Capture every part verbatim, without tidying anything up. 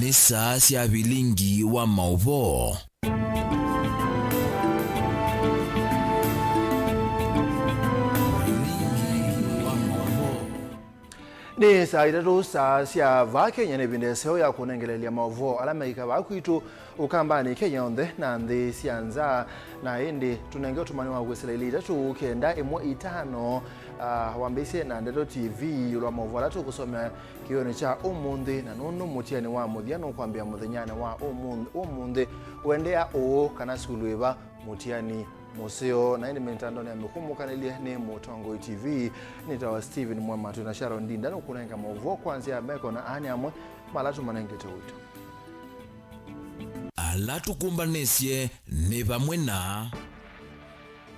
Nĩ saa sya vilingi wa maũvoo. Nĩ saa itatũ saa sya vaa Kenya, nĩ ĩvinda ĩseo ya kũnengelelya maũvoo ala meĩka vaa kwitũ ũkambanĩ Kenya yonthe na nthĩ sya nza. Na ĩndĩ tũnenge ũtũmani wa kwĩsĩla ilĩ itatũ kenda ĩmwe itano, ah, wambĩĩsye na Ndeto T V ĩũlũ wa maũvoo ala tũkũsomea kĩw'ũnĩ kya ũmũnthĩ, na nũndũ mũtiani wa mũthya nũkwambĩa mũthenyanĩ wa ũmũnthĩ, ũmũnthĩ ũendeea ũũ kana sukulu ĩva mũtiani mũseo. Na ĩndĩ mĩtandaonĩ ya mĩkũmũkanĩlye nĩ Mũtongoi T V, nĩtawa Steven Mwema, twĩ na Sharon Ndinda nũkũnenga maũvoo kwa nzĩa ya meko, na aa nĩ amwe ma ala tũmanengete ũito. Ala tũkũmbanĩsye nĩ vamwe na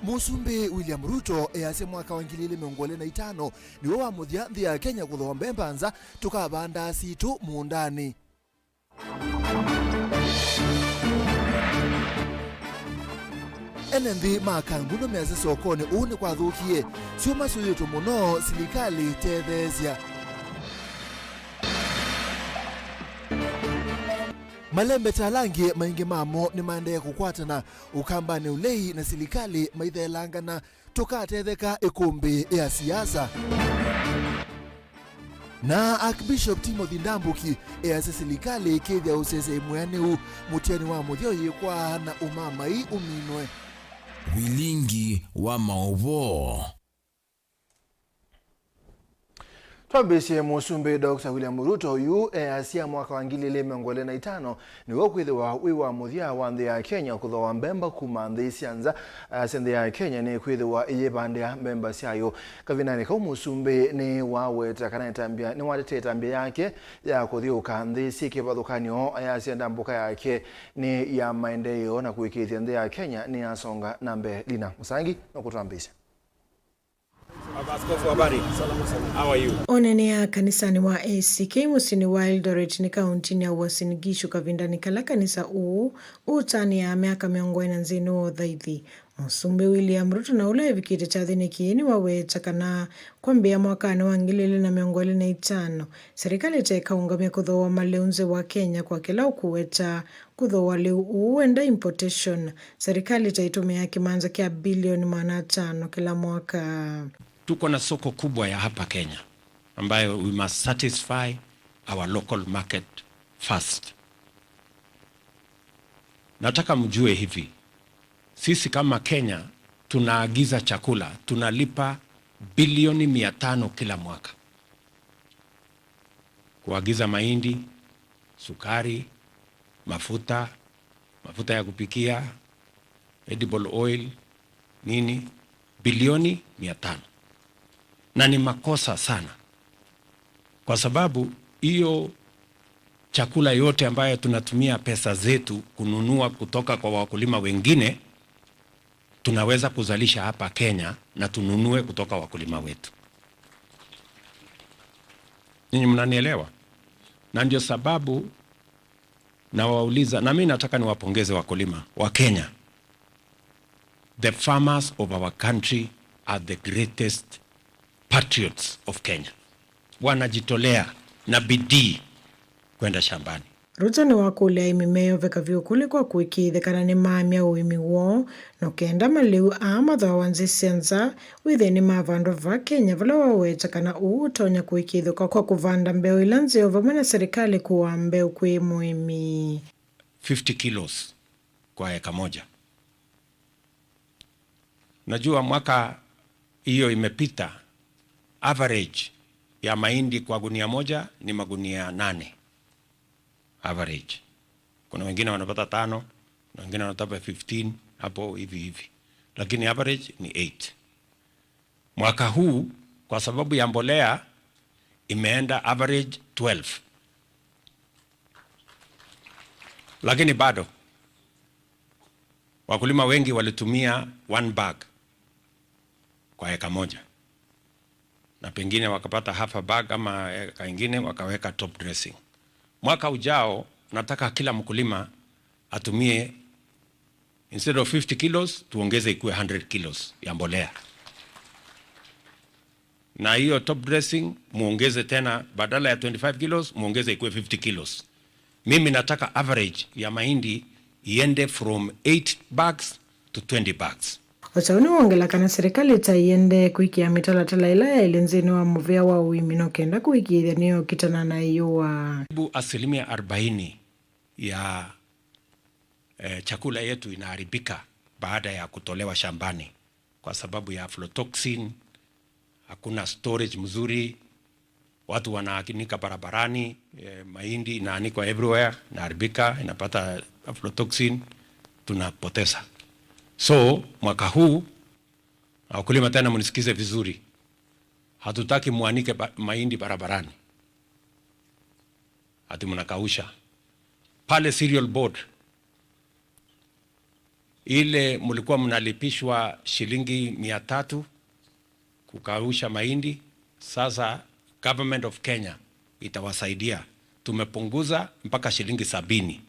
Mũsumbĩ William Ruto easya mwaka wa ngili ilĩ mĩongo ĩlĩ na itano nĩw'o wa mũthya nthĩ ya Kenya kũthooa mbemba nza, tũkavandaa sitũ mũũndanĩ. Ene nthĩ ma Kangundo measya sokonĩ ũu nĩkwathũkie. Syũma syũyĩtwe mũno, silikalĩ tetheesya. Malembeta ala angĩ maingĩ mamo nĩmaendee kũkwatana ũkambanĩ ũlei na silikalĩ maitheelangana tũkatetheka ĩkũmbĩ ya siasa. Na Archbishop Timothy Ndambuki easya silikalĩ ĩkĩthya ũsesei mwĩanĩu mũtiani wa mũthya ũyĩkwaa na ũmamai ũminwe. Vilingi wa maũvoo. Twambĩĩsye, Mũsumbĩ Doctor William Ruto yu easya mwaka wa ngili ilĩ mĩongo ĩlĩ na itano nĩw'o kwĩthĩwa wĩ wa mũthya wa nthĩ ya Kenya kũthooa mbemba kuma nthĩ sya nza. Asya nthĩ ya Kenya nĩkwĩthĩwa ĩyĩvandĩa mbemba syayo. Kavindanĩ kau, Mũsumbĩ nĩwaweta kana ĩtambya, nĩwatete ĩtambya yake ya kũthyũũka nthĩ syĩ kĩvathũkany'o, ayasya ndambũka yake nĩ ya maendeeo na kũĩkĩĩthya nthĩ ya Kenya nĩyasonga na mbee. Lina Mũsangi nũkũtwambĩĩsya. Baba Askofu, habari? Salama sana. How are you? Onene ya kanisanĩ wa A C K mũsyĩnĩ wa Eldoret nĩ kauntinĩ ya Uasin Gishu kavindanĩ kala kanisa ũũ ũũtanĩaa myaka mĩongo ĩna nthĩnĩ wa ũthaithi. Mũsumbĩ William Ruto na ũla evikĩte kyathĩnĩ kĩĩ nĩwaweta kana kwambĩĩa mwakanĩ wa ngili ilĩ na mĩongo ĩlĩ na itano, serikali ta ĩkaũngamya kũthooa malĩu nzĩ wa Kenya kwa kĩla ũkũweta kũthooa lĩu ũũ wenda importation, serikali ta ĩtũmĩaa kĩmanza kya bilioni maana atano kĩla mwaka. Tuko na soko kubwa ya hapa Kenya ambayo we must satisfy our local market first. Nataka mjue hivi, sisi kama Kenya tunaagiza chakula, tunalipa bilioni mia tano kila mwaka. Kuagiza mahindi, sukari, mafuta, mafuta ya kupikia, edible oil, nini, bilioni mia tano. Na ni makosa sana, kwa sababu hiyo chakula yote ambayo tunatumia pesa zetu kununua kutoka kwa wakulima wengine, tunaweza kuzalisha hapa Kenya na tununue kutoka wakulima wetu. Ninyi mnanielewa? Na ndio sababu nawauliza, na mimi nataka niwapongeze wakulima wa Kenya. The farmers of our country are the greatest patriots of Kenya. Wanajitolea na bidii kwenda shambani. Ruto nĩwakũlya aĩmi meyoveka vyũ kũlĩ kwa kũĩkĩĩthya kana nĩmaamya ũĩmi woo, no kenda malĩu aa mathooawa nzĩ sya nza wĩthĩe nĩmavandwa vaa Kenya, vala waweta kana ũu ũtonya kũĩkĩĩthw'a kwa kũvanda mbeũ ila nzeo vamwe na serikali kũaa mbeũ kwĩ mũĩmi. Fifty kilos kwa eka moja. Najua mwaka hiyo imepita, average ya mahindi kwa gunia moja ni magunia nane. Average. Kuna wengine wanapata tano, kuna wengine wanapata fifteen, hapo hivi hivi. Lakini average ni eight. Mwaka huu, kwa sababu ya mbolea, imeenda average twelve. Lakini bado, wakulima wengi walitumia one bag kwa eka moja. Na pengine wakapata half a bag ama eka ingine wakaweka top dressing. Mwaka ujao, nataka kila mkulima atumie, instead of fifty kilos, tuongeze ikuwe hundred kilos ya mbolea. Na hiyo top dressing, muongeze tena, badala ya twenty-five kilos, muongeze ikuwe fifty kilos. Mimi nataka average ya mahindi iende from eight bags to twenty bags. O ta ũu nĩwongela kana serikali ta ĩendee kwĩkĩa mĩtalatala ĩla yaĩle nthĩnĩ wa mũvĩa wa ũĩmi no kenda kũĩkĩĩthya nĩyokitana na ĩyũa. Karibu asilimia arobaini ya eh, chakula yetu inaharibika baada ya kutolewa shambani kwa sababu ya aflatoxin, hakuna storage mzuri, watu wanaanika barabarani, eh, mahindi inaanikwa everywhere, inaharibika, inapata aflatoxin, tunapoteza. So mwaka huu, na wakulima tena, mnisikize vizuri, hatutaki muanike ba- mahindi barabarani ati mnakausha pale cereal board. Ile mlikuwa mnalipishwa shilingi mia tatu kukausha mahindi, sasa Government of Kenya itawasaidia. Tumepunguza mpaka shilingi sabini.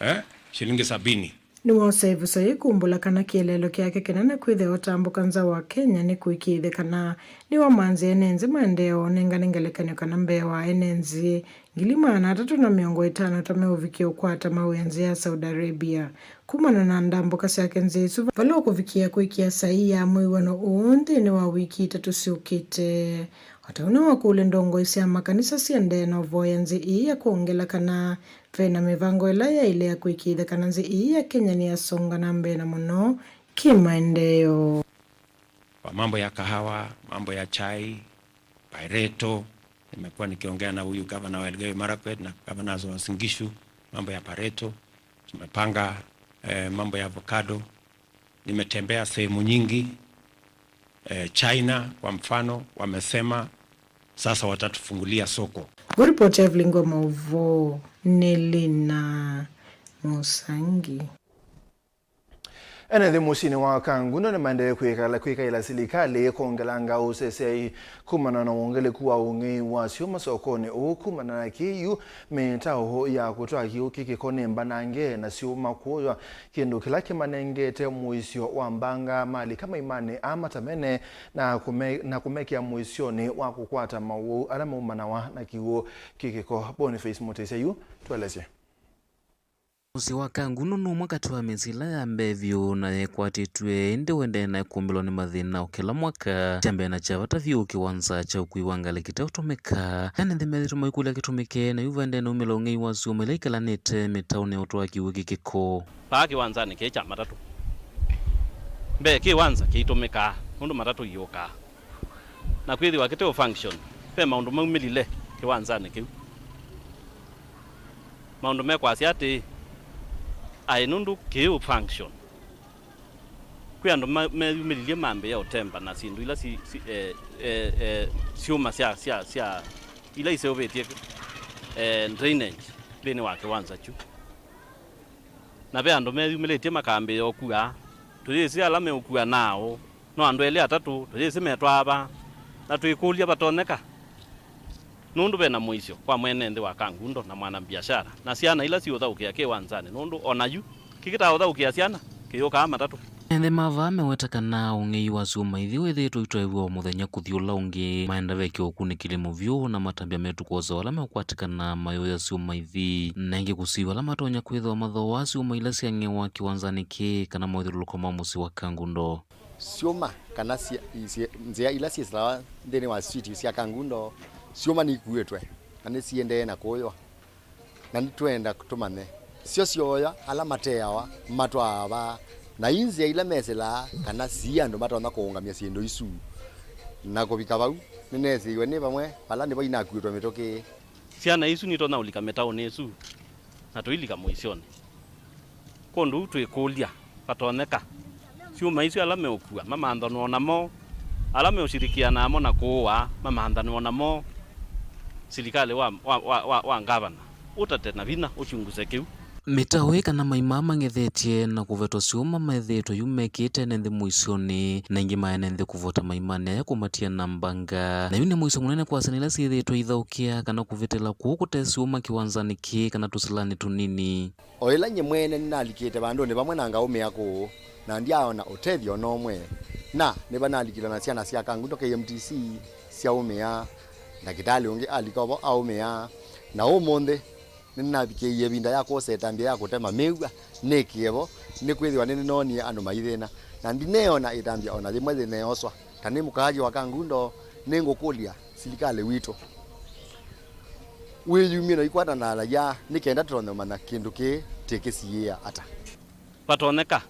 Eh? Shilingi sabini. Nĩwoosa ĩvuso yĩĩ kũmbũla kana kĩeleelo kyake kĩnene kwĩthĩwa ũtambũka nza wa Kenya nĩ kũĩkĩĩthya kana nĩwamanzĩa ene nzĩ maendeeo. Nengane ngelekany'o kana mbee wa ene nzĩ ngili maana atatũ na mĩongo ĩtano ta meũvikĩa ũkwata mawĩa nzĩa ya Saudi Arabia. Kumana na ndambũka syake nzĩa isu, vala ũkũvikĩa kwĩkĩa saii ya mwĩw'ano ũũ nthĩnĩ wa wiki itatũ syũkĩte. O ta ũu nĩwakũlya ndongoi sya makanisa siendee na ũvoya nzĩ ii ya kwongela kana ve na mĩvango ĩla yaĩle ya kũĩkĩĩthya kana nzĩ ii ya Kenya nĩyasonga na mbee na mũno kĩ-maendeeo. Kwa mambo ya kahawa, mambo ya chai, pareto, nimekuwa nikiongea na huyu gavana wa Elgeyo Marakwet na gavana wa Uasin Gishu, mambo ya pareto, tumepanga eh, mambo ya avocado. Nimetembea sehemu nyingi eh, China kwa mfano, wamesema sasa watatufungulia soko. Ngũripoti ya Vilingi wa Maũvoo nĩ Lina Mũsangi. Ene nthĩ mũsyĩnĩ wa Kangundo nĩmaendee kwĩkala kwĩkaĩla silikalĩ kwongelanga ũseseai kumana na wongeleku wa ũng'ei wa syũma sokonĩ ũũ. Kumana na kĩu, mĩtaũ ya kũtwaa kĩw'ũ kĩ kĩko nĩ mbanange na syũma kũũywa, kĩndũ kĩla kĩmanengete mũisyo wa mbanga malika maimanĩ aa matamene na kũme- na kũmekĩa mũisyonĩ wa kũkwata mawau ala maumanawa na kĩw'ũ kĩ kĩko. Boniface Mũtĩsya yu tũelesye. Mũsyĩ wa Kangundo nĩ ũmwe katĩ wa mĩsyĩ ĩla ya mbee vyũ na yĩkwatĩtw'e, ĩndĩ ũendee na kũmbĩlwa nĩ mathĩna o kĩla mwaka. Kya mbee na kya vata vyũ, kĩwanza kya ũkui wa ngalĩ kĩteũtũmĩka. Ene nthĩ methĩĩtwe maikũlya kĩtumi kĩĩ, na yu vaendee na umĩla ũng'ei wa syũma ila ikelanĩte mĩtaũnĩ ya ũtwaa kĩw'ũ kĩ kĩko. Vaa kĩwanzanĩ kĩĩ kya matatũ, mbee kĩwanza kĩitũmĩkaa nũndũ matatũ iũkaa, na kwĩthĩwa kĩteũ function, ve maũndũ maumĩlile kĩwanzanĩ kĩu. Maũndũ mekwasya atĩĩ, aĩ nũndũ kĩũ function, kwĩ andũ ma- meyumĩlilye mambĩĩa ũtemba na syĩndũ ila si, si, eh, eh, eh, syũma sya, sya, sya, ila iseũvĩtye eh, drainage nthĩnĩ wa kĩwanza kyu. Na ve andũ meyumĩlĩtye makambĩĩa ũkua. Tũyĩsĩ ala meũkua naaũ. No andũ elĩ atatũ, tũyĩsĩ metwaa va, na twĩkũlya vatonyeka, nũndũ ve na mũisyo kwa mwene nthĩ wa Kangundo na mwana mbiashara na syana ila siũthaũkĩa kĩwanzanĩ, nũndũ o na yu kĩkĩtaa ũthaũkĩa syana kĩyũkaa matatũ. Ene nthĩ ma vaa meweta kana ũng'ei wa syũma ithi wĩthĩĩtwe ũitwaĩw'a o mũthenya kũthi ũla ũngĩ, maenda vekĩa ũkunĩkĩli mũvyũ na matambya metũkũsa ala meũkwatĩkana mayũya syũma ithi. Na ĩngĩ kũsiw'a ala matonya kwĩthĩwa mathooa syũma ila syang'ewa kĩwanzanĩ kĩĩ kana mothyũlũlũko ma mũsyĩ wa Kangundo. Syũma kana sya- isye- nzĩa ila syĩsĩlawa nthĩnĩ wa street sya Kangundo, syũma nikuĩtwe na nĩsiendee na kũũywa, na nĩtwenda tũmanye syo syoya ala mateawa matwaa vaa, na ii nzĩa ila mesĩlaa kana sii andũ matonya kũũngamya syĩndũ isu na kũvika vau. Nĩneesĩiwe nĩ vamwe vala nĩvo inakuĩtwe mĩtũkĩ. Syana isu nitonya ũlika mĩtaũnĩ ĩsu na tũilika mũisyonĩ. Kwondũ ũu twĩkũlya, vatonyeka, syũma isu ala meũkua mamanthanwe o namo, ala meũshirikiana namo na kũũa mamanthanwe o namo, silikalĩ wa, wa, wa, wa, wa ngavana ũtate na vinya ũkyunguse kĩu. Mĩtaũ ĩĩ kana maima mang'ethetye na kũvetwa syũma methĩĩtwe yu mekĩĩte ene nthĩ mũisyonĩ, na ĩngĩ ma ene nthĩ kũvota maimanĩ aya kũmatia na mbanga. Na yu nĩ mũisyo mũnene kwasya nĩ ila syĩthĩĩtwe ithaũkĩa kana kũvĩtĩla kũũ kũte syũma kĩwanzanĩ kĩĩ kana tũsilanĩ tũnini. O ĩla nyie mwene nĩnalikĩte vandũnĩ vamwe na ngaũmĩa kũũ, na ndyaaona ũtethyo o na ũmwe. Na nĩva nalikile na syana sya Kangundo K M T C syaũmĩa, ndakĩtalĩ ũngĩ alika ovo aũmĩa, Na ũmũnthĩ, nĩnavikĩie ĩvinda ya kwosa ĩtambya ya kũtema mĩw'a nĩkĩe vo, nĩkwĩthĩwa nĩnoonie andũ maithĩna, na ndineona ĩtambya o na yĩmwe yĩneoswa. Ta nĩ mũkaaji wa Kangundo, nĩngũkũlya silikalĩ witũ wĩyumye na ikwata na ala ya nĩ kenda tũtonye ũmanya kĩndũ kĩĩ tĩkĩsiĩĩa ata. Vatonyeka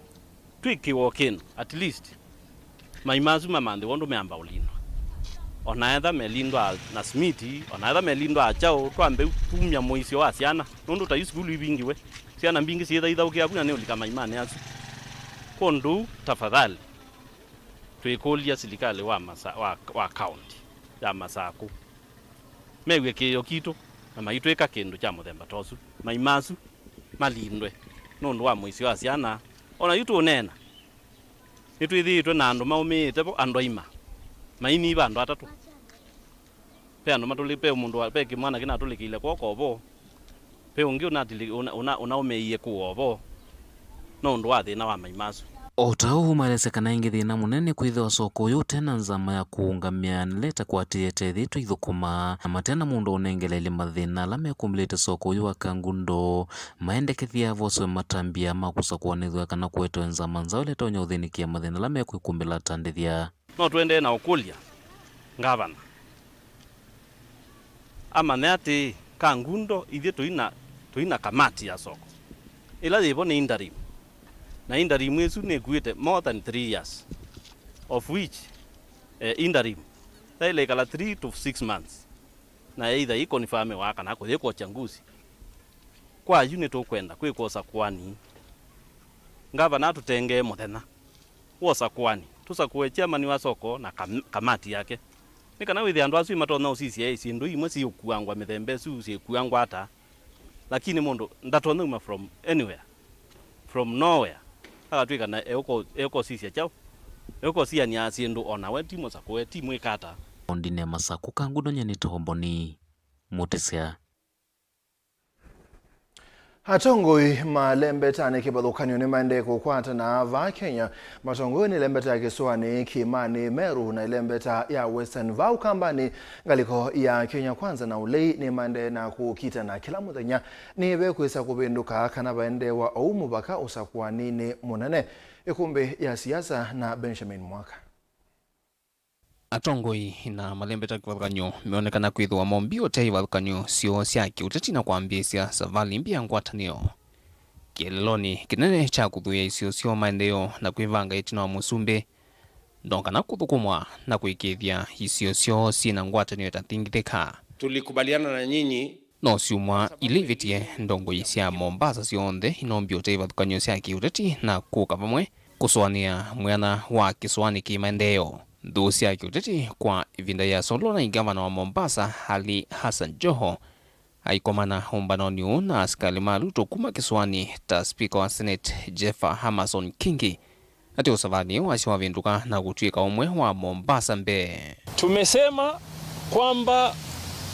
twĩkĩwe o kĩndũ, at least mai masu mamanthĩwe ũndũ meamba ũlindwa. O na etha melindwa na simiti, o na etha melindwa kyaũ, twambe kumya mũisyo wa syana, nũndũ ta yu sukulu ivingiwe, syana mbingĩ syĩthaithaũkĩa vu na nĩ ũlika maimanĩ asu. Kwondũ tafadhali, twĩkũlya silikalĩ wa masa-, wa, wa kaũnti ya Masakũ mew'e kĩĩo kitũ na maitwĩka kĩndũ kya mũthemba ta ũsu. Mai masu malindwe nũndũ wa mũisyo wa syana. O na yu tũũneena, nĩtwĩthĩĩtwe na andũ maũmĩĩte vo, andũ aima mainyiva andũ atatũ. Ve andũ matũlĩ-, ve mũndũ wa, ve kĩmwana kĩnatũlĩkĩile kw'oko vo, ve ũngĩ ũnatili-, ũna-, ũna-, ũnaũmĩie kũũ o vo nũndũ wa thĩna wa mai masu. O ta ũu maelesya kana ĩngĩ thĩna mũnene kwĩthĩwa soko ũyũ ũte na nzama ya kũũngamĩa nĩla ĩtakwatĩĩe ta ĩthĩĩtwe ithũkũma, na mate na mũndũ ũnengeleelye mathĩna ala mekũmbĩlĩte soko ũyũ wa Kangundo. Maendekethya voswe matambya ma kũsakũanĩthw'a kana kũetawe nzama nzaũ ĩla ĩtonya ũthĩnĩkĩa mathĩna ala mekwĩkumbĩla atandĩthya. No tũendee na ũkũlya ngavana amanye atĩĩ, Kangundo ithyĩ tũi na, tũi na kamati ya soko ĩla yĩvo nĩ interim, na interim ĩsu nĩkuĩte more than three years, of which, eh, interim yaĩle ĩkala three to six months, na either ikonifamiwa kana kũyĩkwa ũchaguzi. Kwa yu nĩtũkwenda kwĩkwa ũsakũani, ngavana atũtengee mũthenya wa ũsakũani, tũsakũe chairman wa soko na kam-, kamati yake, nĩ kana wĩthĩe andũ asu matonya ũsisya syĩndũ imwe siũkuangwa mĩthemba ĩsu syĩkuangwa ata, lakini mũndũ ndatonya uma from anywhere, from nowhere, agatwĩka na eũko-, eũkosisya kyaũ, eũkosianĩa syĩndũ o na we ti mũsakũe, ti mwĩka ata. Ondine Masakũ, Kangundo, nyie nĩ Tomboni Mũtĩsya. Atongoi ma lembetanĩ kĩvathũkany'o nĩmaendee kũkwatana vaa Kenya. Matongoew'e nĩ ĩlembeta ya kĩsũanĩ Kĩĩmanĩ Meru na ĩlembeta ya Western vaa Ũkambanĩ. Ngalĩko ya Kenya Kwanza na ũlei nĩmaendee na kũkitana kĩla mũthenya. Nĩvekwĩsa kũvĩndũka kana vaendeewa ou mũvaka ũsakũaninĩ mũnene. Ĩkũmbĩ ya siasa na Benjamin Mwaka. Atongoi na malembeta kĩvathũkany'o meonekana kwĩthĩwa mombie ũtee ivathũkany'o syoo sya kĩũteti na kwambĩĩsya savalĩ mbya ngwatanĩo. Kĩeleelonĩ kĩnene kya kũthũĩa isio syoo maendeeo na kwĩvanga ĩtina wa mũsumbĩ, no kana kũthũkũmwa na kũĩkĩĩthya isio syoo syĩ na ngwatanĩo ĩtathingithĩka. Tulikubaliana na nyinyi. No syumwa ila ivĩtie, ndongoi sya Mombasa syonthe inombie ũtee ivathũkany'o sya kĩũteti na kũka vamwe kũsũanĩa mwĩana wa kĩsũanĩ kĩ maendeeo. Nthũ sya kĩũteti kwa ĩvinda yĩasũlwa na ngavana wa Mombasa, Ali Hassan Joho, aikomana ũmbanonĩ ũũ na asikalĩ ma Ruto kuma kĩsũanĩ ta spika wa Senate, Jeff Amason Kingi, atĩ ũsavanĩ wasyo wavĩndũka na kũtw'ĩka ũmwe wa Mombasa mbee. Tumesema kwamba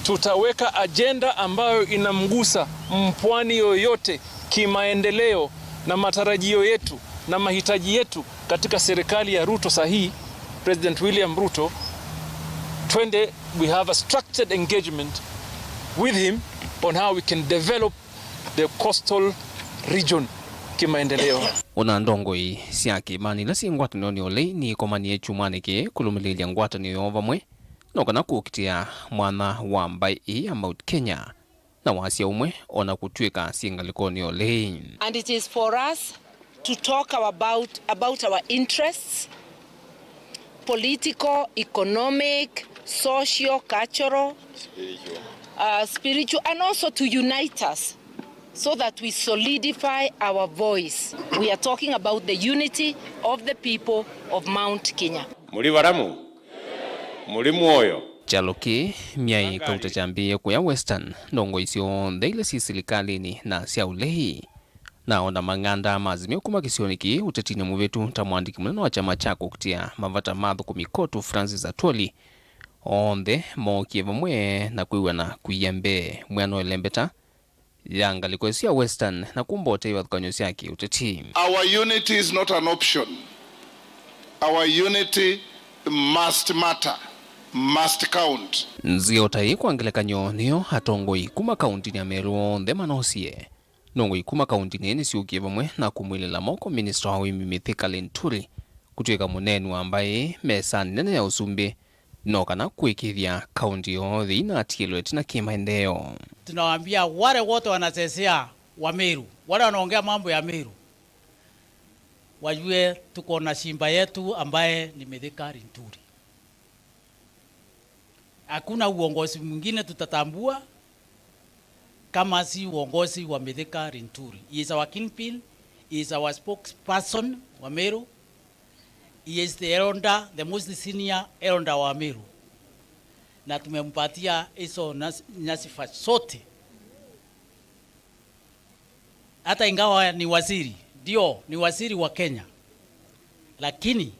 tutaweka ajenda ambayo inamgusa mpwani yoyote kimaendeleo na matarajio yetu na mahitaji yetu katika serikali ya Ruto sahi, President William Ruto, twende, we have a structured engagement with him on how we can develop the coastal region kimaendeleo. Ona ndongoi sya kĩĩmanĩ ila syĩ ngwatanĩonĩ ũlei nĩikomanie kyumwanĩ kĩĩ kũlũmĩlĩĩlya ngwatanĩo yoo vamwe, no kana kũkitĩa mwanya wa mbaĩ ĩĩ ya Mount Kenya, na wasya ũmwe ona kũtw'ĩka syĩ ngalĩkonĩ ũlei. And it is for us to talk about, about our interests, political, economic, social, cultural, uh, spiritual, and also to unite us so that we solidify our voice. We are talking about the unity of the people of Mount Kenya. Mũli varamu? Mũli mwoyo? Kyalo kĩĩ, myaĩ kauta kyambĩĩe kũya Western, ndongoi syonthe ila syĩ silikalĩnĩ na sya ũlei. Na ona mang'anda ma Azimio kuma kĩsionĩ kĩĩ ũtetinĩ mũvĩtu ta mwandĩki mũnene wa kyama kya kũkitĩa mavata ma athũkũmi KOTU Francis Atwoli, onthe mookie vamwe na kwĩw'ana kũia mbee mwĩano ĩlembeta ya ngalĩko ĩsu ya Western na kumba ũtee ivathũkany'o sya kĩũteti. Our unity is not an option. Our unity must matter. must count. Nzĩa ta ĩĩ kwa ngelekany'o nĩyo atongoi kuma kauntinĩ ya Meru onthe manosie. Ndongoi kuma kauntinĩ nĩsyũkie vamwe na kũmwĩlĩla moko minista wa ũĩmi Mithika Linturi kũtw'ĩka mũneeni wa mbaĩ mesanĩ nene ya ũsumbĩ, no kana kũĩkĩĩthya kaunti yoo yĩinatiĩlwe ĩtina kĩ maendeeo. Tunawaambia wale wote wanachezea wa Meru, wale wanaongea mambo ya Meru, wajue tuko na simba yetu ambaye ni Mithika Linturi. Hakuna uongozi mwingine tutatambua kama si uongozi wa Mithika Linturi. He is our kingpin, he is our spokesperson wa Meru, he is the elder, the most senior elder wa Meru. Na tumempatia hizo nas-, nyasifa zote. Hata ingawa ni waziri, ndio, ni waziri wa Kenya, lakini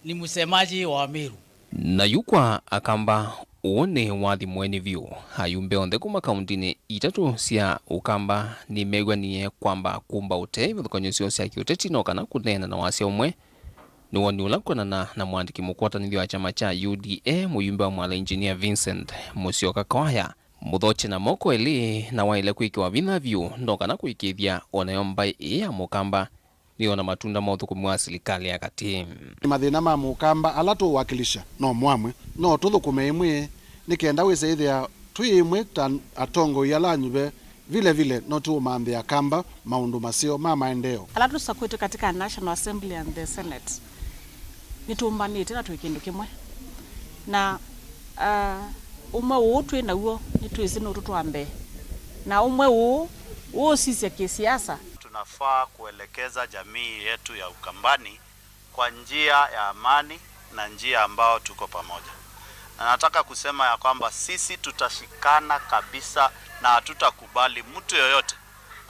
ni msemaji wa Meru. Na yu kwa Akamba, ũũ nĩ wathi mũeni vyũ. Ayumbe onthe kuma kauntinĩ itatũ sya Ũkamba nĩmew'anie kwamba kumba ũtee ivathũkany'o syoo sya kĩũteti no kana kũneena na wasya ũmwe. Nĩ woni ũla kwonana na mũandĩki mũkwatanĩthyo wa kyama kya U D A, mũyumbe wa Mwala Engineer Vincent Musyoka Kawaya. Mũthokye na moko elĩ na waĩle kwĩkĩwa vinya vyũ no kana kũĩkĩĩthya o nayo mbaĩ ĩĩ ya Mũkamba nĩyona matunda ma ũthũkũmi wa silikalĩ ya katĩ. Nĩ mathĩna ma Mũkamba ala tũũwakilisha no mwamwe, no tũthũkũme ĩmwe nĩ kenda wĩse ĩthĩa twĩ ĩmwe ta atongoi ala anyuve. Vile vile no tũũmanthĩa Kamba maũndũ maseo ma maendeeo. Ala tũsakwĩtwe katika National Assembly and the Senate. Nĩtũmbanĩte na twĩ kĩndũ kĩmwe. Na, ah, ũmwe ũũ twĩ naw'o nĩtwĩsĩ nũtũtwaa mbee. Na ũmwe ũũ ũũsisya kĩsiasa. Tunafaa kuelekeza jamii yetu ya Ukambani kwa njia ya amani na njia ambao tuko pamoja. Na nataka kusema ya kwamba sisi tutashikana kabisa na hatutakubali mtu yoyote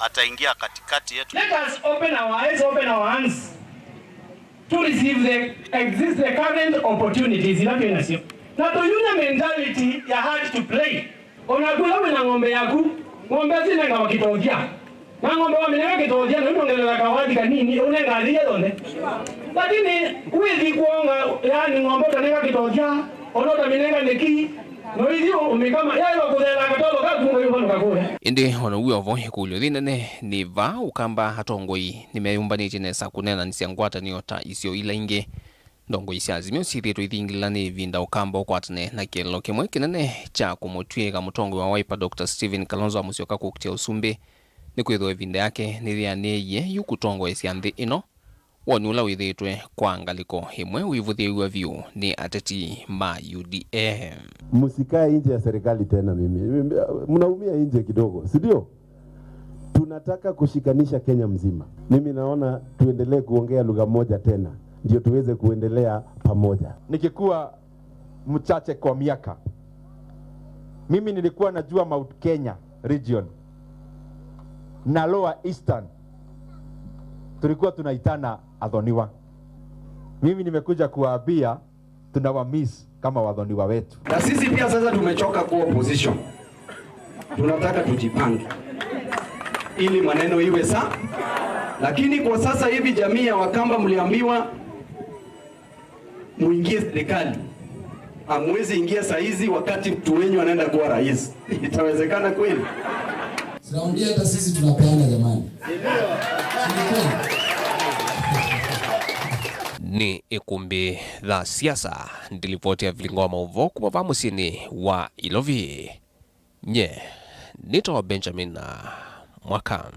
ataingia katikati yetu. Let us open our eyes, open our hands to receive the exist, the current opportunities ila twĩ nasyo. Na tũyumya mentality ya hard to play. O naku ĩla wĩ na ng'ombe yaku, ng'ombe syĩnengawa kĩtothya. Na ng'ombe wamĩnenga kĩtothya, na ũnongelela kawathi kanini, ũnengaa yĩya yonthe. Lakini wĩthi kwonga, yaani ng'ombe ũtanenga kĩtothya, ona ũtamĩnenga nĩki, na ũithi ũmĩkama, yaĩwa kũtheela katolo kaku ngoi ũvanũka kũya. Ĩndĩ o na ũu wĩ o vo, ĩkũlyo yĩ nene nĩ vaa Ũkamba atongoi nĩmeyũmbanĩtye nesa kũneenanĩsya ngwatanĩo ta isio ila ingĩ. Ndongoi sya Azimio syĩthĩĩtwe ithingĩlĩla nĩ ĩvinda Ũkamba ũkwatane na kĩeleelo kĩmwe kĩnene kya kũmũtw'ĩĩka mũtongoi wa Wiper Doctor Stephen Kalonzo wa Musyoka kũkitĩa ũsumbĩ, nĩkwĩthĩwa ĩvinda yake nĩyĩanĩie yu kũtongoesya nthĩ ĩno, woni ũla wĩthĩĩtwe kwa ngalĩko ĩmwe wĩvũthĩĩw'a vyũ nĩ ateti ma U D A. Msikae nje ya serikali tena, mimi. Mnaumia nje kidogo, si ndio? Tunataka kushikanisha Kenya mzima. Mimi naona tuendelee kuongea lugha moja tena, ndio tuweze kuendelea pamoja. Nikikuwa mchache kwa miaka, mimi nilikuwa najua Mount Kenya region na Lower Eastern, tulikuwa tunaitana Athoniwa. Mimi nimekuja kuwaambia tunawamiss kama Wathoniwa wetu. Na sisi pia sasa tumechoka kuwa opposition. Tunataka tujipange ili maneno iwe sawa. Lakini kwa sasa hivi, jamii ya Wakamba, mliambiwa muingie serikali. Hamwezi ingia saa hizi wakati mtu wenyu anaenda kuwa rais. Itawezekana kweli? Tunaambia hata sisi tunapeana jamani. Ni kweli? Nĩ ĩkũmbĩ ya siasa, ndilivoti ya vilingo wa maũvoo kuma va mũsyĩnĩ wa Ilovi. Nye nĩtawa Benjamin Mwaka.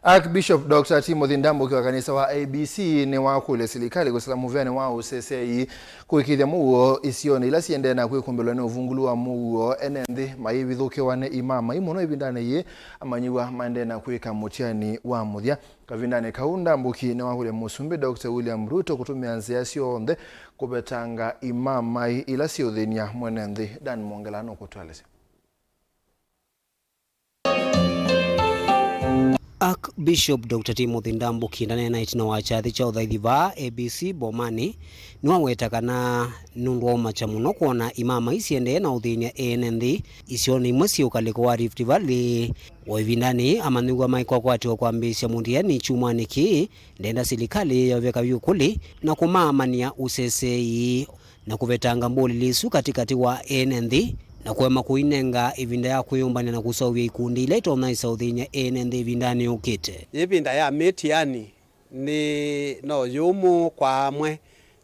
Archbishop Doctor Timothy Ndambuki wa kanisa wa A B C nĩwakũlya silikalĩ kũsila mũvĩanĩ wa ũseseei kũĩkĩĩthya mũuo isionĩ ila siendee na kwĩkũmbĩlwa nĩ ũvungũlu wa mũuo ene nthĩ mayĩvithũkĩwa nĩ imamai mũno ĩvindanĩ yĩĩ amanyĩw'a maendee na kwĩka mũtiani wa mũthya. Kavindanĩ kau, Ndambuki nĩwakũlya Mũsumbĩ Doctor William Ruto kũtũmĩa nzĩa syonthe kũvetanga imamai ila siũthĩny'a mwene nthĩ. Dan Mwongela nũkũtũelesya. Archbishop Doctor Timothy Ndambuki ndaneenaa ĩtina wa kyathĩ kya ũthaithi vaa A B C Bomani, nĩwaweta kana nũndũ wa ũmakya mũno kwona imamai siendee na ũthĩny'a ene nthĩ isionĩ imwe syĩ ũkalĩko wa Rift Valley. O ĩvindanĩ yĩĩ, amanyĩw'a maikwakwatĩwa kwambĩĩsya mũthĩani kyumwanĩ kĩĩ, ndenda silikalĩ yĩyoveka vyũ kũlĩ na kũmaamanĩa ũseseei. na kũvetanga mbũlĩlĩ isu katĩkatĩ wa ene nthĩ, na kũema kũinenga ĩvinda ya kwĩyũmbany'a na kũseũvya ikundi ila itonya ĩsaũthĩny'a ene nthĩ ĩvindanĩ yũkĩte. Ĩvinda ya mĩtiani nĩ no yũmũ kwa amwe,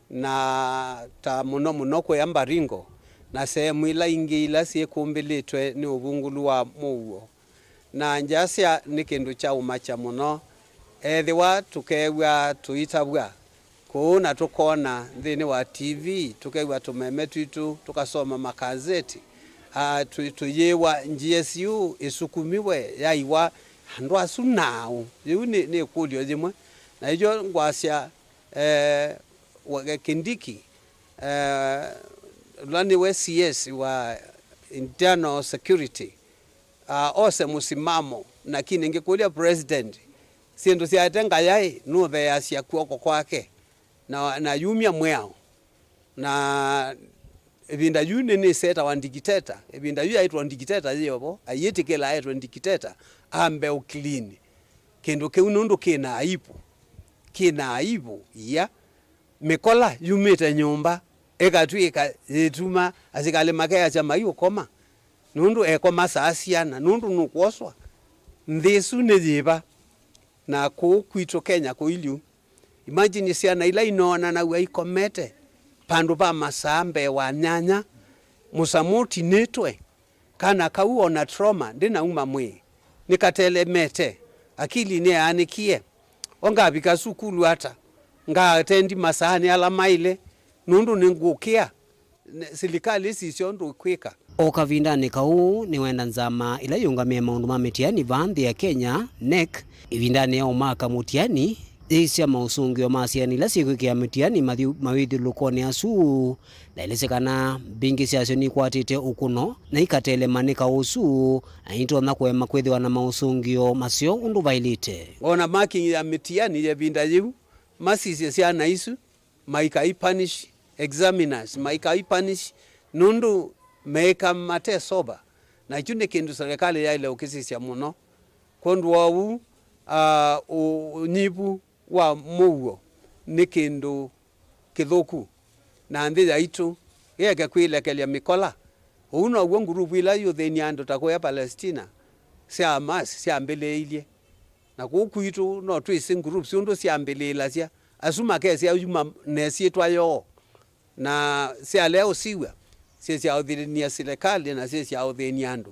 na ta mũno mũno kũya Baringo na sehemu ila ingĩ ila syĩkũmbĩlĩtwe nĩ ũvungũlu wa mũuo. Na ngyasya nĩ kĩndũ kya ũmakya mũno, ethĩwa tũkeew'a tũitavw'a kũu na tũkona nthĩnĩ wa T V, tũkew'a tũmeme twitũ, tũkasoma makazeti, a, tũ-, tũyĩwa G S U ĩsukumiwe yaiwa andũ asu naaũ? Yĩu nĩ, nĩ ĩkũlyo yĩmwe. Na ĩyo ngwasya, eh, wa-, Kindiki, eh, ũla nĩwe C S wa internal security, ah, ose mũsimamo, lakini ngĩkũlya president, syĩndũ syaete ngayaĩ, nũtheeasya kw'oko kwake na, na yumya mwĩao. Na ĩvinda yu nĩ, nĩsetawa ndikiteta. Ĩvinda yu yaĩtwa ndikiteta yĩovo, ayĩtĩkĩla aetwe ndikiteta, ambe ũ clean kĩndũ kĩu, nũndũ kĩ na aibu. Kĩ na aibu, ia. Mĩkola yumĩte nyũmba, ĩkatw'ĩka yĩtuma asikalĩ makeasya maiũkoma, nũndũ ekoma saa siana, nũndũ nũkwoswa. Nthĩ ĩsu nĩ yĩva? Na kũu kwitũ Kenya kũilyu. Imagine syana ila inoonanaw'a ikomete vandũ va masaa mbee wa nyanya, mũsamũ ũtinĩtwe, kana kau ona trauma ndĩnauma mwĩĩ, nĩkatelemete, akili nĩyaanĩkie. O ngavika sukulu ata? Ngaatendi masaanĩ ala maĩle, nũndũ nĩngũkĩa. Ne-, silikalĩ ĩsisya ũndũ ĩkwĩka. O kavindanĩ kau, nĩwenda nzama ĩla yĩũngamĩe maũndũ ma mĩtiani vaa nthĩ ya Kenya, nec, ĩvindanĩ ya ũmaka mũtiani, yĩisya maũsũngĩo ma syana ila syĩkwĩkĩa mĩtiani mathyũ-, mawĩthyũlũlũkonĩ asu, na ĩlĩsye kana mbingĩ syasyo nikwatĩte ũkũno na ikatelema nĩ kaũ ũsu, na nitonya kũema kwĩthĩwa na maũsũngĩo maseo ũndũ vaĩlĩte. Ona marking ya mĩtiani ya ĩvinda yĩu, masisye syana isu, maikai punish, examiners maikai punish, nũndũ meĩka mate sober. Na kyu nĩ kĩndũ serikali yaĩle ũkĩsisya mũno. Kwondũ wa ũu, ah, ũ-, ũnyivu wa mũuo nĩ kĩndũ kĩthũku na nthĩ yaitũ yeke kwĩlekelya mĩkola. Ũu now'o nguruvu ila iũthĩny'a andũ ta kũya Palestina sya Hamas syambĩlĩĩilye. Na kũu kwitũ no twĩsĩ nguruvu syũndũ syambĩlĩĩlasya, asu makesya yuma na ĩsyĩtwa yoo, na syalea ũsiw'a, syĩsya ũthĩny'a silikalĩ na syĩsya ũthĩny'a andũ.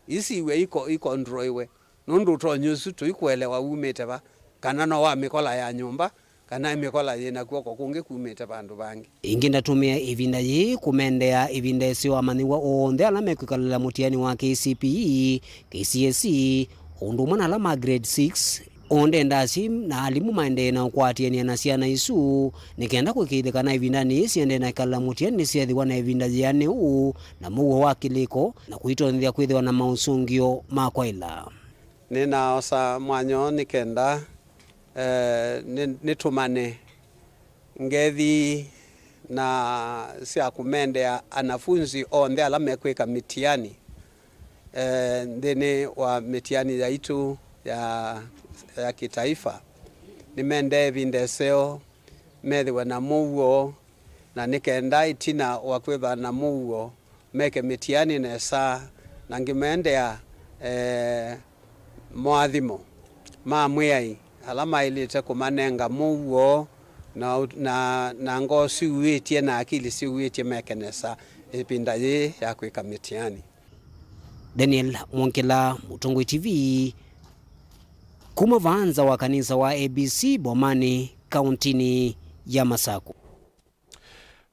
Isiw'e iko-, ikondroiwe, nũndũ ũtonyi ũsu tũikũelewa wumĩte va, kana no wa mĩkola ya nyũmba, kana nĩ mĩkola yĩ na kw'oko kũngĩ kumĩte vandũ vangĩ. Ĩngĩ ndatũmĩa ĩvinda yĩĩ kũmendea ĩvinda ĩseo amanyĩw'a onthe ala mekwĩkalĩla mũtiani wa K C P E, K C S E, o ũndũ ũmwe na ala ma grade six, onthe ndasi na alimũ maendee na ũkwatĩanĩa na syana isu, nĩ kenda kũĩkĩĩthya kana ĩvindanĩ yĩĩ siendee na ĩkalĩla mũtiani nĩsyethĩwa na ĩvinda yĩanĩu na mũuo wa kĩlĩko, na kũitonyethya kwĩthĩwa na maũsũngĩo ma kwaĩla. Nĩnaosa mwanya ũũ nĩ kenda, eh, nĩ-, nĩtũmane ngethi na sya kũmendea anafunzi onthe ala mekwĩka mĩtiani, eh, nthĩnĩ wa mĩtiani yaitũ ya, ya kĩtaifa. Nĩmendee ĩvinda ĩseo, methĩwe na mũuo, na nĩ kenda ĩtina wa kwĩva na mũuo, meke mĩtiani nesa, na ngĩmendea, eh, moathimo ma Mwĩai ala maĩlĩte kũmanenga mũuo na, na, na ngoo syuĩtye na akili syuĩtye meke nesa ĩvinda yĩĩ ya kwĩka mĩtiani. Daniel Mwongela, Mũtongoi T V, kuma vaa nza wa kanisa wa A B C Bomani, kauntinĩ ya Masakũ.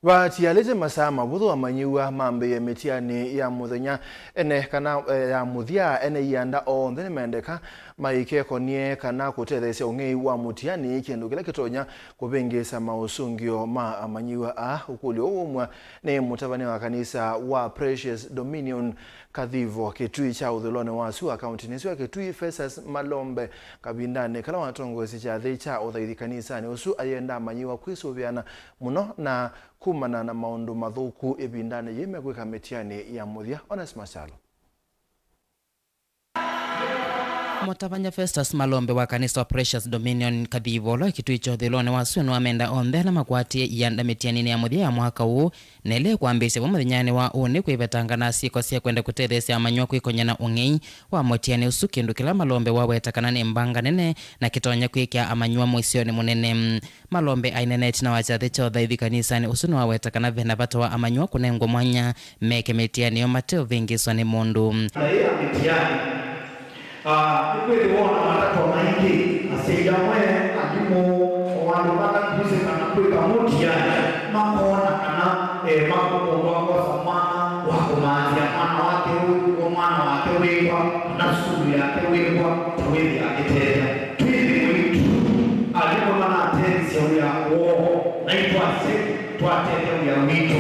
Vatialĩte masaa mavũthũ amanyĩw'a mambĩĩe mĩtiani ya mũthenya ene kana, eh, ya mũthya ene ianda onthe nĩmendeka maikekonie kana kũtetheesya ũng'ei wa mũtiani, kĩndũ kĩla kĩtonya kũvĩngĩĩsa maũsũngĩo ma amanyĩw'a aa. Ũkũlyo ũũ waumw'a nĩ mũtavany'a wa kanisa wa Precious Dominion Kathivo Kĩtui kya ũthũĩlonĩ wa sua kauntinĩ ĩsu ya Kĩtui, Festus Malombe, kavindanĩ kala watongoesye kyathĩ kya ũthaithi kanisanĩ ũsu. Ayenda amanyĩw'a kwĩsũvĩana mũno na kumana na maũndũ mathũku ĩvindanĩ yĩĩ mekwĩka mĩtiani ya mũthya. Onesmus Kyalo. Mũtavany'a Festus Malombe wa kanisa wa Precious Dominion Kathivo, ũla wĩ Kitui kya ũthũĩlonĩ wa sua, nĩwamenda onthe ala makwatie ianda mĩtianĩnĩ ya mũthya ya mwaka ũũ, na ĩla ĩkwambĩĩsya vo mũthenyanĩ wa ũnĩ kwĩvetanga na syĩko sya kwenda kũtetheesya amanyĩw'a kwĩkony'a na ũng'ei wa mũtianĩ ũsu, kĩndũ kĩla Malombe waweta kana nĩ mbanga nene na kĩtonya kwĩkĩa amanyĩw'a mũisyonĩ mũnene. Malombe aineena ĩtina wa kyathĩ kya ũthaithi kanisanĩ ũsu nĩwaweta kana ve na vata wa amanyĩw'a kũnengwa mwanya meke mĩtianĩ ĩyo mateũvĩngĩĩswa nĩ mũndũ. Na ĩĩ ya mĩtianĩ, ah, nĩkwĩthĩwa o na matatwa maingĩ, asyai amwe, alimũ, o andũ matakusĩ kana kwĩka mũtianĩ, makoona kana, eh, ma-, mũndũ akosa mwana wa kũmanthĩa, mwana wake wĩ, mwana wake wĩkwa, kana sukulu yake wĩkwa, ta wĩthĩa akĩtethya. Twĩthĩwe itũ, alimũ manatetheesya wĩa woo, na itwasye twatethya wĩa witũ.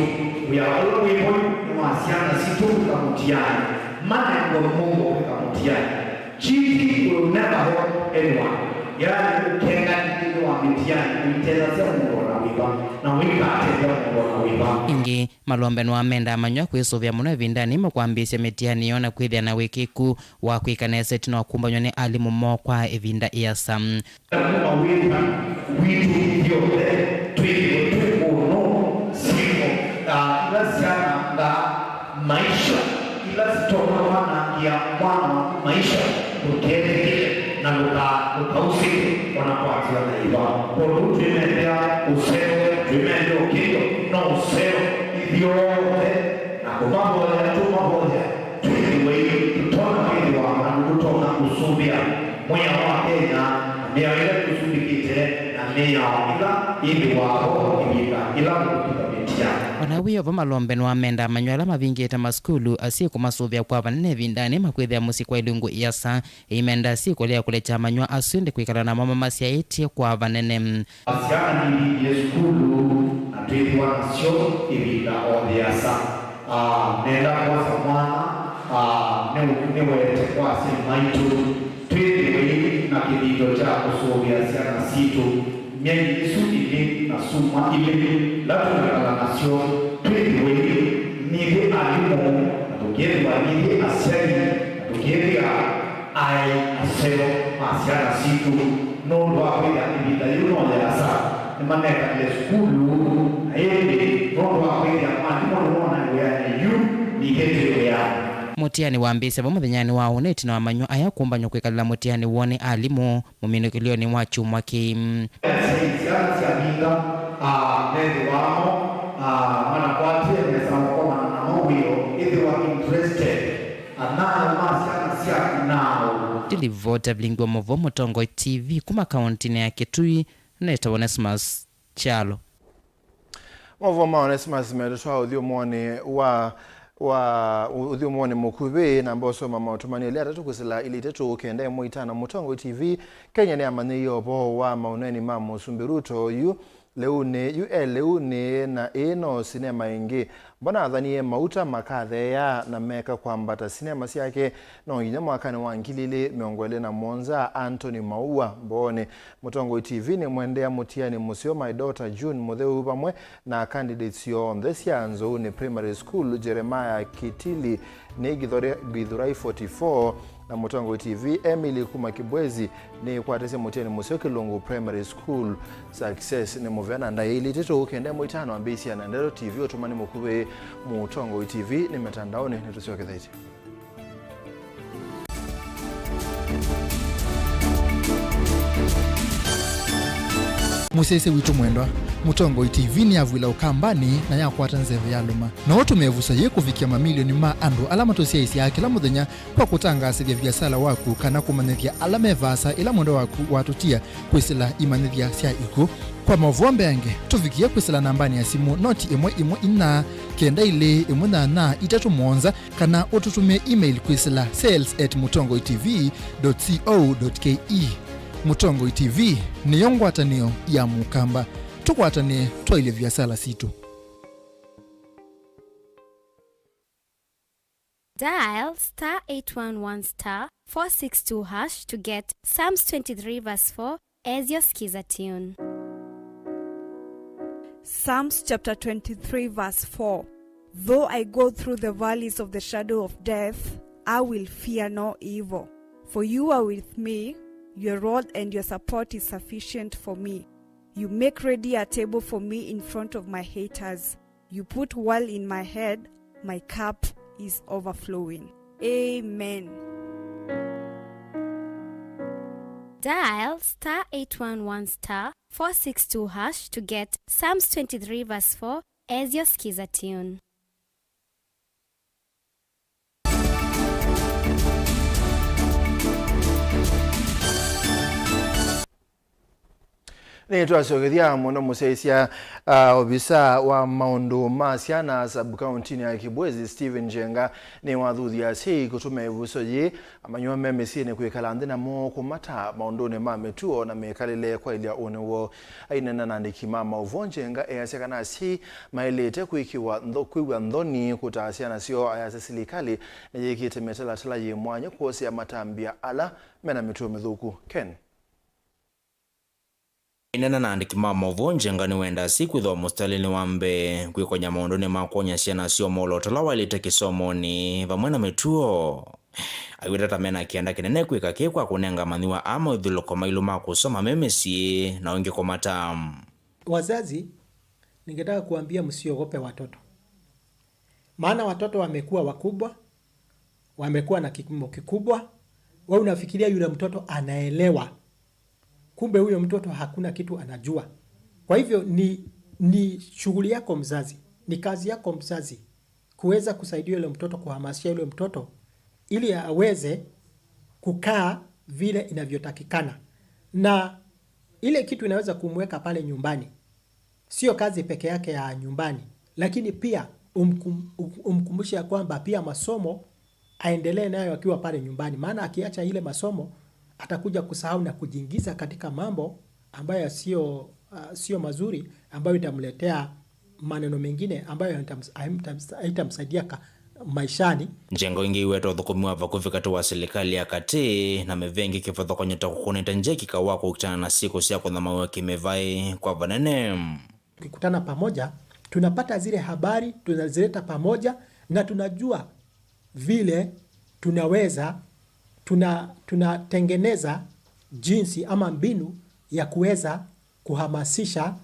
Wĩa ũla wĩ vo nĩ wa syana sitũ kwĩka mũtianĩ, manengwe mũuo kwĩka mũtianĩ. Cheating will never help anyone. Yaani, ũkengani nthĩnĩ wa mĩtianĩ ũitethasya mũndũ o na wĩva, na ũikatethya mũndũ o na wĩva. Ĩngĩ, Malombe nĩwamenda amanyĩw'a kwĩsũvĩa mũno ĩvindanĩ ĩmwe kwambĩĩsya mĩtianĩ ĩyo na kwĩthĩa na wĩkĩĩku wa kwĩka nesa ĩtina wa kũmbanyw'a nĩ alimũ moo kwa ĩvinda ĩasa. Na kuma wĩthani witũ ithyonthe twĩthĩwe twĩ kũno syĩko, ah, ila syanangaa maisha, ila sitonya kwanangĩa mwana waku maisha, ndũkethĩkĩle na ndũka-, ndũkausĩke o na kwa nzĩa na ĩva. Kwondũ twĩmendea ũseo, twĩmendea ũkĩlyo, no ũseo ithyonthe, na kũmavoyea tũmavoyea, twĩthĩwe tũtonya kwĩthĩwa andũ tũtonya kũsũvĩa mwĩao wa Kenya, na mĩao ĩla tũsumbĩkĩte, na mĩao ĩla ĩthĩwa vo ĩvinda ĩla mũkũtũkamĩtya. O na wĩ o vo, Malombe nĩwamenda amanyĩw'a ala mavingĩte masukulu asyai kũmasũvĩa kwa vanene ĩvindanĩ makwĩthĩa mũsyĩ kwa ilungu iasa, ĩimenda asyai kũlea kũlekya amanyĩw'a asu ĩndĩ kwĩkala namo mamasyaĩtye kwa vanene. Syana nivindie sukulu na twĩthĩwa nasyo ĩvinda o yĩasa. Ah, nenda kwosa mwana, ah, nĩ, nĩwete kwa asyai maitũ twĩthĩwe na kĩthito kya kũsũvĩa syana sitũ myei ĩsu ĩlĩ na syumwa ilĩ ila tũkwĩkala nasyo, twĩthĩwe nithyĩ alimũ, na tũkethĩwa nithyĩ asyai, na tũkethĩa aĩ aseo ma syana sitũ, nũndũ wa kwĩthĩa ĩvinda yĩu no yĩasa nĩmanekalile sukulu, na ĩndĩ nũndũ wa kwĩthĩa mwalimũ nĩwona wĩanĩ yu nithyĩ twĩ wĩanĩ. Mũtiani wambĩĩsya vo mũthenyanĩ wa ũnĩ ĩtina wa amanyĩw'a aya kũmbanw'a kwĩkalĩla mũtiani woo nĩ alimũ mũminũkĩlyonĩ wa kyumwa kĩĩ. Syana syavinga, ah, methĩwa mo, ah, manakwatie nesa ũkomana namo wĩoo, ĩthĩwa interested. Anana ma syana syaku nao. Ndilivota vilingwa mũvo Mũtongoi T V kuma kauntinĩ ya Kitui, nĩtawa Onesmus Kyalo. Maũvoo ma Onesmus metũtwaa ũthyũmũonĩ wa, wa, ũthyũmũonĩ mũkuvĩ, na mbosoma maũtũmani elĩ atatũ kwĩsĩla ilĩ itatũ kenda ĩmwe itano. Mũtongoi T V Kenya nĩyamanyĩie ũvoo wa maũneeni ma Mũsumbĩ Ruto yu lĩunĩ, yu e lĩunĩ, na ĩĩ no sinema ĩngĩ. Mbona athani e mauta makatheea na meka kwambata sinema syake? No nginya mwakanĩ wa ngili ilĩ mĩongo ĩlĩ na mũonza, Anthony Maua Mbooni. Mũtongoi T V nĩmwendea mũtiani mũseo My Daughter June Mũtheu vamwe na candidates onthe sya Nzouni Primary School, Jeremiah Kitili nĩ Githore-, Githurai forty-four, na Mũtongoi T V Emily kuma Kibwezi nĩĩkwatisye mũtiani mũseo Kilungu Primary School. Success nĩ mũvea na ndaĩa ilĩ itatũ kenda ĩmwe itano ambĩĩsya na ndeto T V ũtũmani mũkuvĩ. Mũtongoi T V nĩ mĩtandaonĩ nĩtũsyokethetye. Mũsyaĩĩsya witũ mwendwa, Mũtongoi T V nĩyavw'ĩla Ũkambanĩ na yakwata nzeve ya lũma. No ũtũmĩe ĩvuso yĩĩ kũvikĩa mamilioni ma andũ ala matũsyaĩĩsyaa kĩla mũthenya kwa kũtangaasĩthya viasala waku kana kũmanyĩthya ala me vaasa ĩla mwendwa waku watũtia kwĩsĩla imanyĩthya sya ikw'ũ. Kwa maũvoo mbeange, tũvikĩe kwĩsĩla nambanĩ ya simũ noti ĩmwe ĩmwe inya, kenda ilĩ ĩmwe nyanya itatũ mũonza, kana ũtũtũmĩe email kwĩsĩla sales at mũtongoi T V dot co dot K E. Mũtongoi T V nĩyo ngwatanĩo ya Mũkamba. Tũkwatanĩe twaĩlye viasala sitũ. Dial star eight one one star four six two hash to get Psalms twenty-three verse four as your Skiza tune. Psalms chapter twenty-three verse four. Though I go through the valleys of the shadow of death, I will fear no evil, For you are with me, your rod and your support is sufficient for me. You make ready a table for me in front of my haters. You put oil in my head, my cup is overflowing. Amen. Dial star eight one one star four six two hash to get Psalms twenty-three verse four as your Skiza tune. Nĩtwasyokethya mũno mũsyaĩĩsya, ah, ovisa wa maũndũ ma syana sub-kauntinĩ ya Kibwezi, Stephen Njenga, nĩwathuthya asyai kũtũmĩa ĩvuso yĩĩ amanyĩw'a me mĩsyĩnĩ kwĩkala nthĩ namo kũmataa maũndũnĩ ma mĩtuo na mĩkalĩle kwaĩlya ũnĩ woo. Aineena na andĩki ma maũvoo, Njenga easya kana asyai maĩlĩte kwĩkĩwa ntho-, kwĩw'a nthoni kũtaa syana syoo, ayasya silikalĩ nĩyĩkĩte mĩtalatala yĩ mwanya kwosea matambya ala mena mĩtuo mĩthũku. Ken. Aineena na andĩki ma maũvoo, Njenga nĩwendaa asyai kwĩthĩwa mũsitalĩnĩ wa mbee kwĩkony'a maũndũnĩ ma kwony'a syana syoo mwolooto ũla waĩlĩte kĩsomonĩ vamwe na mĩtuo. Aiweta ta mena kĩanda kĩnene kwĩka kĩĩ kwa kũnenga amanyĩw'a aa moĩthũlũko mailũ ma kũsoma me mĩsyĩ na ũngĩ kũmataa. Wazazi, ningetaka kuambia msiogope watoto. Maana watoto wamekuwa wakubwa, wamekuwa na kipimo kikubwa. Wewe unafikiria yule mtoto anaelewa. Kumbe huyo mtoto hakuna kitu anajua. Kwa hivyo ni, ni shughuli yako mzazi, ni kazi yako mzazi kuweza kusaidia yule mtoto, kuhamasisha yule mtoto ili aweze kukaa vile inavyotakikana. Na ile kitu inaweza kumweka pale nyumbani, sio kazi peke yake ya nyumbani, lakini pia umkum-, um-, umkumbushe ya kwamba pia masomo aendelee nayo akiwa pale nyumbani, maana akiacha ile masomo atakuja kusahau na kujiingiza katika mambo ambayo sio, ah, sio mazuri, ambayo itamletea maneno mengine ambayo haitams-, haitams-, haitamsaidia ka-, maishani. Njenga ĩngĩ iweta ũthũkũmi wa vakuvĩ katĩ wa silikalĩ ya katĩ na mĩvĩa ĩngĩ kĩvathũkany'o ta kũkũnĩte njeki kaũ wa kũkitana na syĩko sya kũthamaw'a kĩmĩvaĩ kwa vanene. Tukikutana pamoja, tunapata zile habari, tunazileta pamoja na tunajua vile tunaweza, tuna-, tunatengeneza jinsi ama mbinu ya kuweza kuhamasisha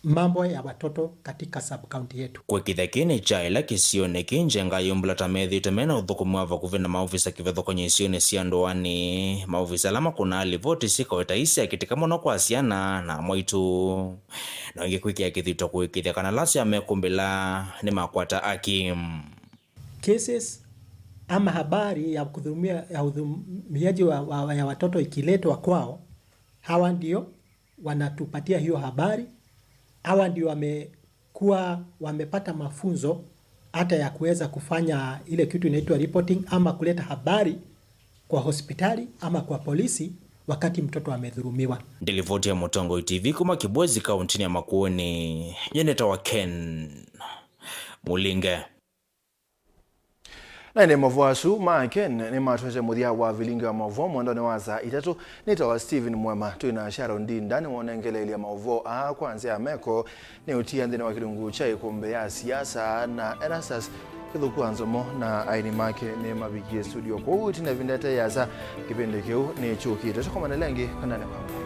mambo ya watoto katika sub-county yetu. Kwĩkĩthya kĩĩ nĩ kya ĩla kĩsionĩ kĩĩ Njenga ayumbũla ta methĩĩtwe mena ũthũkũmi wa vakuvĩ na maovisa kĩvathũkany'o isionĩ sya ndũanĩ, maovisa ala makũnaa livoti syĩko ta ii syakĩtĩka mũno kwa syana na amwaitũ. Na ĩngĩ kwĩkĩa kĩthito kũĩkĩĩthya kana ala asu mekũmbĩla nĩmakwata aki. Cases ama habari ya kudhulumia, ya udhulumiaji wa, wa, ya watoto ikiletwa kwao, hawa ndio wanatupatia hiyo habari. Hawa ndio wamekuwa, wamepata mafunzo hata ya kuweza kufanya ile kitu inaitwa reporting ama kuleta habari kwa hospitali ama kwa polisi wakati mtoto amedhulumiwa. Nĩ livoti ya Mũtongoi T V kuma Kibwezi, kauntinĩ ya Makueni, nyie nĩtawa Ken Mulinge. Na ĩndĩ maũvoo asu ma Ken nĩmatwete mũthya wa vilingi wa maũvoo mwendonĩ wa saa itatũ. Nĩtawa Stephen Mwema, twĩ na Sharon Ndinda nĩwonengeleelya maũvoo aa kwa nzĩa ya meko. Nĩ ũtia nthĩnĩ wa kĩlungu kya ĩkũmbĩ ya siasa na Erastus Kĩthũku wa Nzomo na aini make nĩmavikie studio. Kwoou ĩtina ĩvinda ĩte yĩasa, kĩvĩndĩ kĩu nĩkyũkĩte. Tũkomane ĩngĩ kananĩ kwa